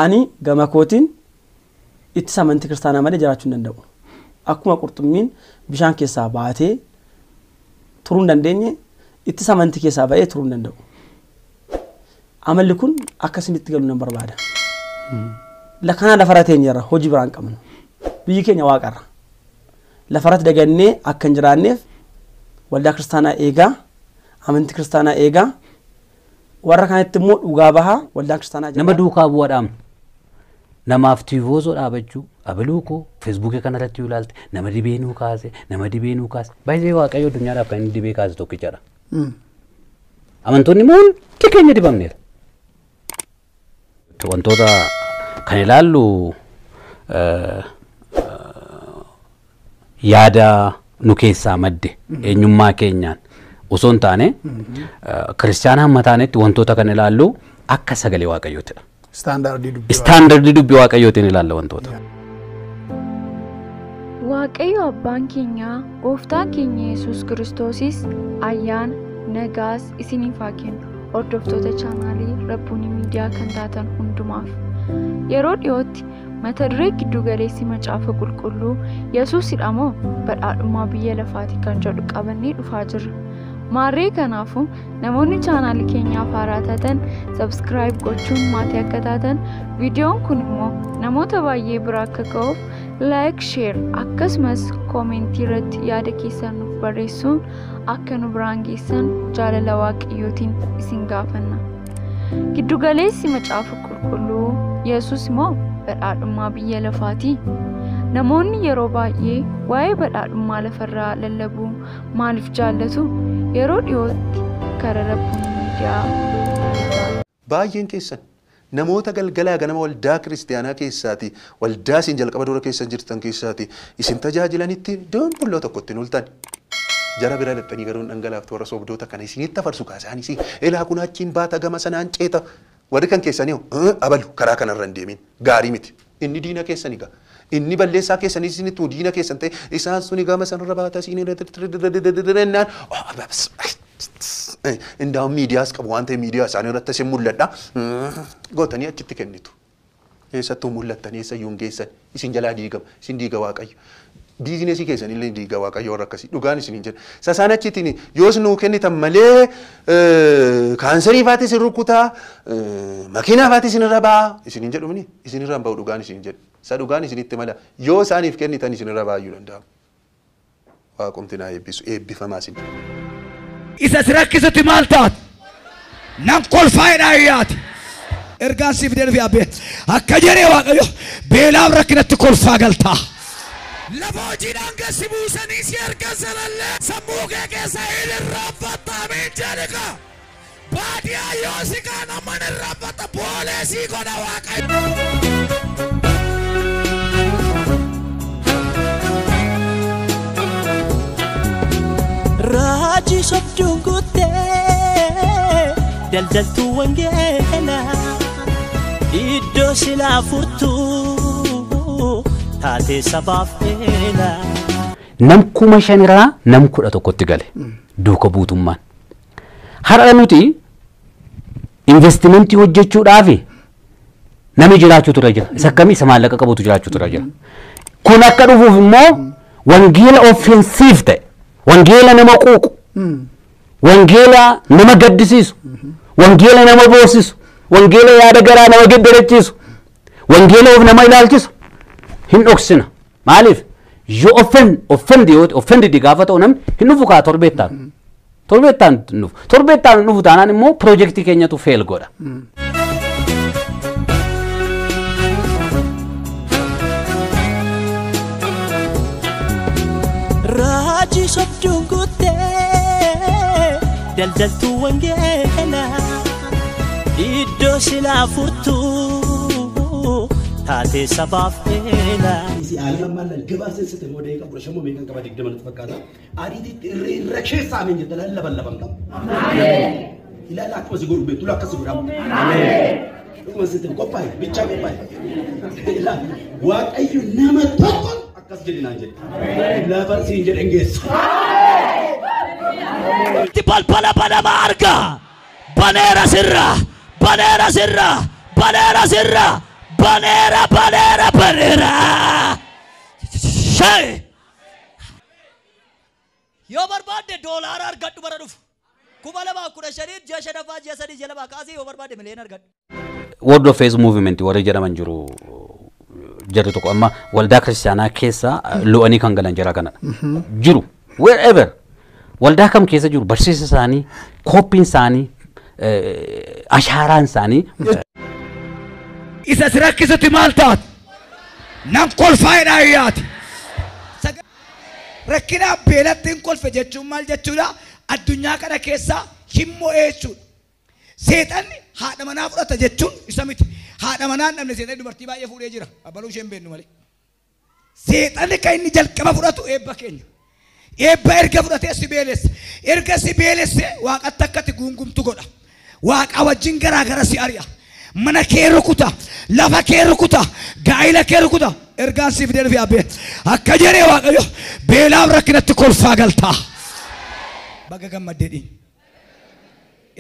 Ani gama kootiin ittisa amantii kiristaanaa malee jiraachuu hin danda'u. Akkuma qurxummiin bishaan keessaa baatee turuu hin dandeenye, ittisa amantii keessaa ba'ee turuu hin danda'u. Amalli kun akka isinitti galu nan barbaada. Kanaa lafarra teenyerra, hojii biraan qabnu. Biyyi keenya waaqarra. Lafarratti dagannee akka hin jiraanneef waldaa kiristaanaa eegaa, amantii kiristaanaa eegaa, warra kanatti immoo dhugaa bahaa waldaa kiristaanaa jira. Nama duukaa bu'aa dhaabnu. Namaaf tiivoosoo dhaabachuu, abaluu koo feesbuukii kanarratti yoo ilaalte nama dibee nuu kaase, nama dibee nuu kaase. Baay'ee Waaqayyo addunyaadhaaf kan inni dibee kaase tokkichadha. Amantoonni immoo hundi keenya dibamneera. Wantoota kan ilaallu yaada nu keessaa madde eenyummaa keenyaan osoo hin taane, kiristaana hamma taanetti wantoota kan ilaallu akka sagalee Waaqayyootidha. Istaandardii dubbii Waaqayyootiin ilaalla wantoota. Waaqayyo abbaan keenya, gooftaan keenya Yesuus Kiristoosis ayyaana nagaas isiniif haa kennu, hordoftoota chaanaalii Rabbuunii Miidiyaa kan taatan hundumaaf. Yeroo dhiyootti mata duree "Giddu galeessi Macaafa Qulqulluu Yesuusidha moo badhaadhummaa biyya lafaati?" kan jedhu qabannee dhufaa jirra. Maarree kanaafuu namoonni chaanaalii keenyaaf haaraa taatan subscribe gochuun maatii akka taatan, viidiyoon kun immoo namoota baay'ee bira akka ga'uuf like, share akkasumas koomentii irratti yaada keessan nuuf barreessuun akka nu biraan geessan jaalala Waaqayyootiin isin gaafanna. Giddugaleessi Macaafa Qulqulluu Yesuus moo badhaadhummaa biyya lafaati? Namoonni yeroo baay'ee waa'ee badhaadhummaa lafarraa lallabuu maaliif jaallatu? Yeroo dhiyootti karaa Rabbuun Miidiyaa. Baay'een keessan namoota galgalaa ganama waldaa kiristaanaa keessaati, waldaa isin jalqaba dura keessa jirtan keessaati isin tajaajilanitti doonbulloo tokkotti ultan. Jara bira dhaqxanii garuu dhangalaaftu warra sobdoota kana isinitti afarsu kaasaanis elaa kun achiin baata, gama sanaan ceeta. Warri kan keessanii abalu karaa kanarra hin deemin, gaarii miti. Inni diina keessanii gaa. Inni balleessaa keessanii isinitti diina keessan ta'e, isaan suni gama sanarra baata siin naan indaa'u miidiyaas qabu waan ta'e, miidiyaa isaanii irratti isin mul'adha gootanii achitti kennitu. Eessattuu mul'attanii eessayyuu hin geessan, isin jalaa diigama, isin diiga Waaqayyo. Biizinesii keessan illee diiga Waaqayyo warra akkasii, dhugaan isin hin jedha. Sasaan achitiin yoos nuu kennitan malee kaanserii faatis isin rukutaa, makiinaa faatis isin irra ba'a isin hin jedhumni, isin irra hin ba'u, dhugaan isin hin jedhu. Isa dhugaan isinitti mala, yoo isaaniif kennitan isin irra baay'uu danda'a. Waaqumti naa eebbisu, eebbifamaa isin. Isa si rakkisutti maal taatu? Nan kolfaa'edha iyyaati. Ergaan siif deebi'e abbee. Akka jedhee Waaqayyo, beelaaf rakkinatti kolfaa galtaa. Lafa hojiidhaan gasi buusanii si erga sanallee sammuu kee keessa hin irraanfatta, amiin jedhika. Baadiyaa yoo si kaan amma hin irraanfatta, boolee sii godha Waaqayyo. Raajii sobduun guuttee daldaltuu wangeelaa iddoo silaa furtuu taatee sabaaf eelaa. Nam 5,000 irraa nam 11tti gale duuka buutummaan. Har'a nuti investimentii hojjechuudhaaf namni jiraachuutu irra jira. Isa akkamii? Isa maallaqa qabutu jiraachuutu irra jira. Kun akka dhufuuf immoo wangeela offensiif ta'e, wangeela nama quuqu, wangeela nama gaddisiisu, wangeela nama boosisu, wangeela yaada garaa nama geddarachiisu, wangeela of nama ilaalchisu hin dhoksina. Maaliif? Yoo offend yoo offended gaafa ta'u namni hin dhufu kaa torbeettaan. Torbeettaan hin dhufu. Torbeettaan hin dhufu taanaan immoo piroojeektii keenyatu fail godha. Raajii sobduun guuttee daldaltuu wangeelaa iddoo silaa furtuu taatee sabaaf eelaa. Si aalima maal gabaabsee sitti immoo daqiiqaa 15 meeqan qaba, 20 natti fakkaata. Ariitiitti irra irra keessaa ameen jetta lallaban laban qaba. Ilaala, akkuma si godhu beektu, akkas si godhamu. Dhuguma sitti qophaa'e, bichaa qophaa'e. Ilaala, Waaqayyo nama tokko akkas jedhi naan jedhe. Lafa siin jedhan geessa. Balbala banamaa argaa. Baneera sirra, baneera sirra, baneera sirra, Baneera baneera baneera. Shay. Yoo barbaadde doolaara argadhu bara dhufu. 2015 ji'a shanaffaa ji'a sadii ji'a lama kaasee yoo barbaadde miliyoona argadhu. Word of Faith Movement warri jedhaman jiru jarri tokko amma waldaa kiristaanaa keessa lo'anii kan galan jara kanadha. Jiru wherever waldaa kam keessa jiru barsiisa isaanii kooppiin isaanii ashaaraan isaanii. Isa si rakkisutti maal taate? Nan kolfaa'edha ayyaati. Rakkina beelatti hin kolfe jechuun maal jechuudha? Addunyaa kana keessa hin mo'ee jechuudha. Seexanni haadha manaa fudhata jechuun isa miti. Haadha manaa hin dhabne seexanni dubartii baay'ee fuudhee jira. Abbaluu ishee hin beeknu malee. Seexanni kan inni jalqaba fudhatu eebba keenya. Eebba erga fudhatee si beelesse. Erga si beelesse waaqatti akkati guungumtu godha. Waaqa wajjin garaa gara si ari'a. Mana kee rukuta, lafa kee rukuta, gaa'ila kee rukuta. Ergaan siif deebi'ee abbee. Akka jedhee Waaqayyo beelaaf rakkinatti kolfaa galtaa. Baga gammaddee dhiin.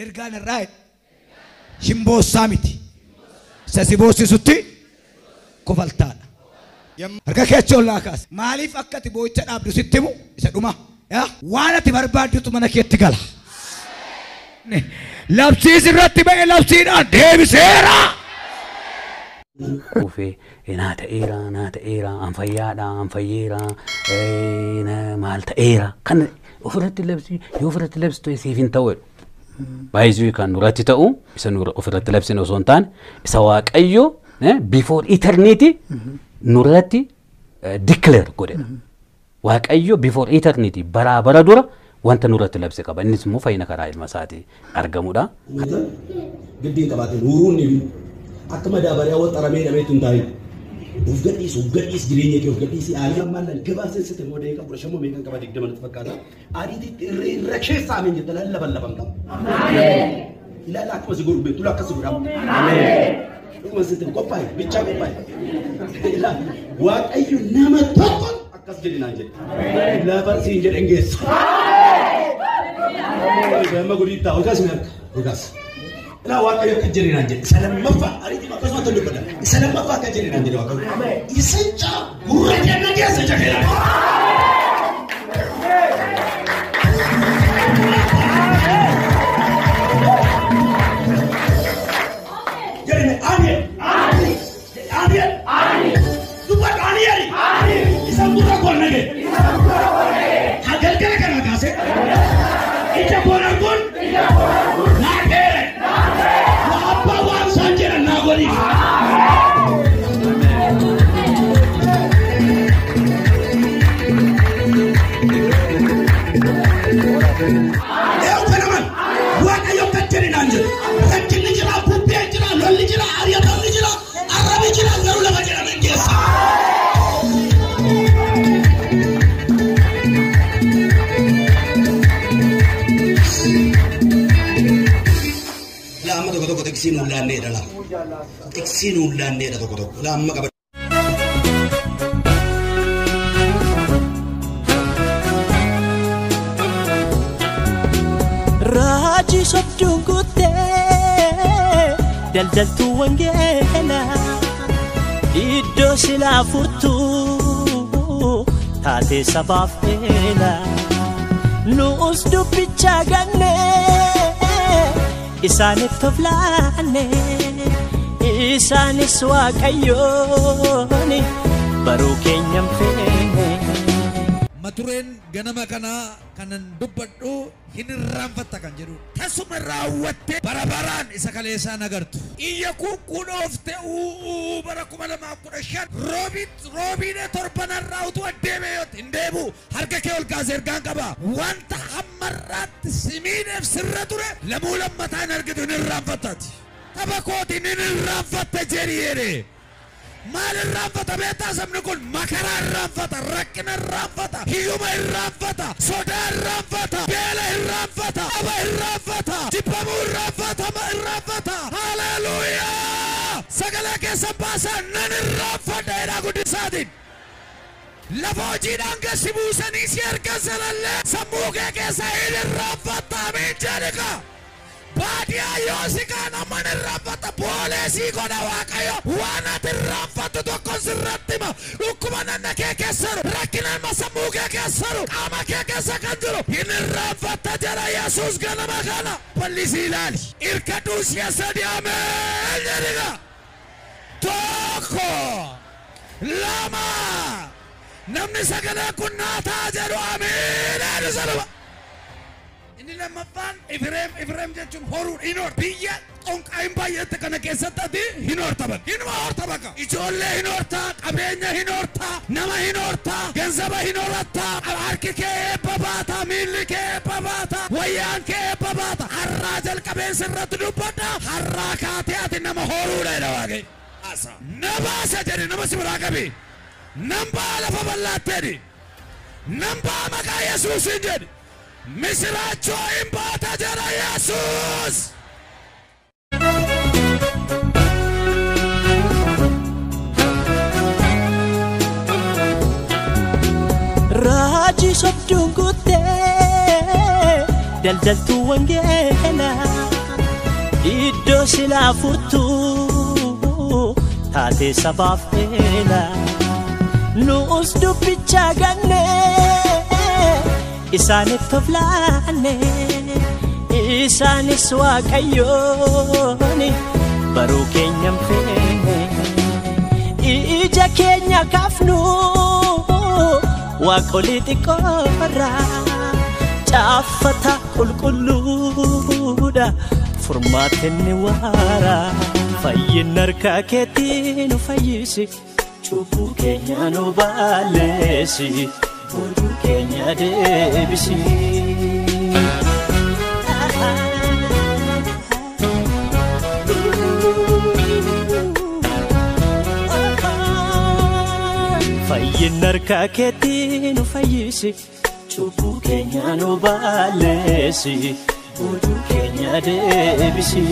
Ergaan irraa shimboossaa miti. Isa si boossisutti kofaltaadha. Harka kee achi ol naa kaasi. Maaliif akka ati boo'icha dhaabdu sitti himu isa dhuma. Waan ati barbaaddutu mana keetti gala. Labsiis irratti ba'e labsiidhaan deebiseera. Kufee naa ta'eera naa ta'eera an fayyaadha an fayyeera maal ta'eera kan ofirratti labsi yoo ofirratti labsitu siif hin ta'u jedhu. Baay'isuu kan nurratti ta'u isa ofirratti labsine osoo hin taane isa Waaqayyo before eternity nurratti declare godhedha. Waaqayyo before eternity baraa bara dura wanta nurratti labse qaba. Innis immoo fayyina karaa ilma isaatii argamudha. Giddiin qabaate nuuruun ni akka madaabariyaa waxxaramee hidhamee tun taa'e. Of gadhiis of gadhiis jireenya kee of gadhiisi aannan maallan gabaabsee sitti immoo daqiiqaa 15 meeqan qaba 20 natti fakkaata. Ariitiitti irra keessa ameen jetta lallaban labamta. Ilaala akkuma si godhu beektu akkas si godhamu. Dhuguma sitti qophaa'e bichaa qophaa'e. Ilaala Waaqayyo nama tokko akkas jedhi naan jedhe. Lafa siin jedhan geessa. Gama gudditti taa'u gas harka gas. Ilaa Waaqayyo akka jedhi naan jedhe. Isa lammaffaa ariitii akkasuma tollu godha. Isa lammaffaa akka jedhi naan jedhe Waaqayyo. Isa gurra kenna keessa jira. Jedhame ani ani ani ani dubbadhu ani jedhi. Isa gurra koon nage. Ha galgala kana kaase. Ija koon arguun. Naa dheere. Waa abbaa waan isaan jedhan naa godhiif. Eewu kanaman Waaqayyo akka jedhi naan jedhe. Rakkinni jira, bubbeen jira, lolli jira, ari'atamni jira, arrabni jira, garuu lafa jedhame geessa. Lama tokko tokko tiksii nuun laanneedha lama. Tiksii nuun laanneedha tokko tokko. Lama qaba. Raajii sobduun guuttee daldaltuu wangeelaa iddoo silaa furtuu taatee sabaaf eelaa nuus dubbichaa gannee isaaniif of laanne isaanis Waaqayyoon baruu keenyan feene. Matureen ganama kanaa kanan dubbadhu hin irraanfatta kan jedhu. Tasuma raawwattee bara baraan isa kaleessaa agartu. Iyya kunkunoofte uuu bara 2015 roobiidha torbanarraa utuu addeeme yoo hin deebi'u harka kee ol kaasee ergaan qaba. Wanta hammarraatti simiineef sirra ture lamuu lammataa hin argitu hin irraanfattati. Tapha kootiin hin irraanfatte jedhi jedhe. Maal irraanfata beektaa sabni kun makaraa irraanfata, rakkina irraanfata, hiyyuma irraanfata, sodaa irraanfata, beela irraanfata, dhaba irraanfata, jibbamuu irraanfata, ma irraanfata. Haleluuyaa! Sagalee keessan baasaa nan irraanfadha jedhaa guddisaatiin. Lafa hojiidhaan gasi buusanii si harka sanallee sammuu kee keessa hin irraanfatta amiin jedhi kaa. Baadiyaa yoo si kaan amma ni irraanfatta boolee sii godha Waaqayyo. Waan ati irraanfattu tokko sirratti hima. Dhukkuba nanna kee keessa jiru, rakkina ilma sammuu kee keessa jiru, qaama kee keessa kan jiru hin irraanfatta jedha Yesuus ganama kana. Bal'isii ilaali. Irkadhuu si'a sadi ameen jedhiga. Tokko, lama, namni sagalee kun naa ta'a jedhu ameen jedhu saluma. Inni lammaffaan Ifreem, Ifreem jechuun horuu hin horta. Biyya xonqaayin baay'atte kana keessatti ati hin horta bakka. Hinuma horta bakka. Ijoollee hin horta, qabeenya hin horta, nama hin horta, ganzaba hin horatta. Harki kee eebba baata, miilli kee eebba baata, wayyaan kee eebba baata. Har'aa jalqabeen sirratti dubbadha. Har'aa kaatee ati nama horuudha jedha Waaqayyo. Na baasa jedhi nama si biraa qabi. Nan ba'a lafa bal'aatti jedhi. Nan ba'a maqaa Yesuusiin jedhi. Misiraachoo hin baata jedha Yesuus. Raajii sobduun guuttee daldaltuu wangeelaa iddoo silaa furtuu taatee sabaaf eelaa nuus dubbichaa gannee isaanitti of laanne isaanis waaqayyoon baruu keenyan feene ija keenya kaafnu waaqolii xiqqoorraa caaffata qulqulluudha furmaatinni waara fayyinni harka keetii nu fayyisi cubbuu keenya nu balleessi boojuu keenya deebisi. Fayyinni harka keetii nu fayyisi cubbuu keenya nu balleessi boojuu keenya deebisi.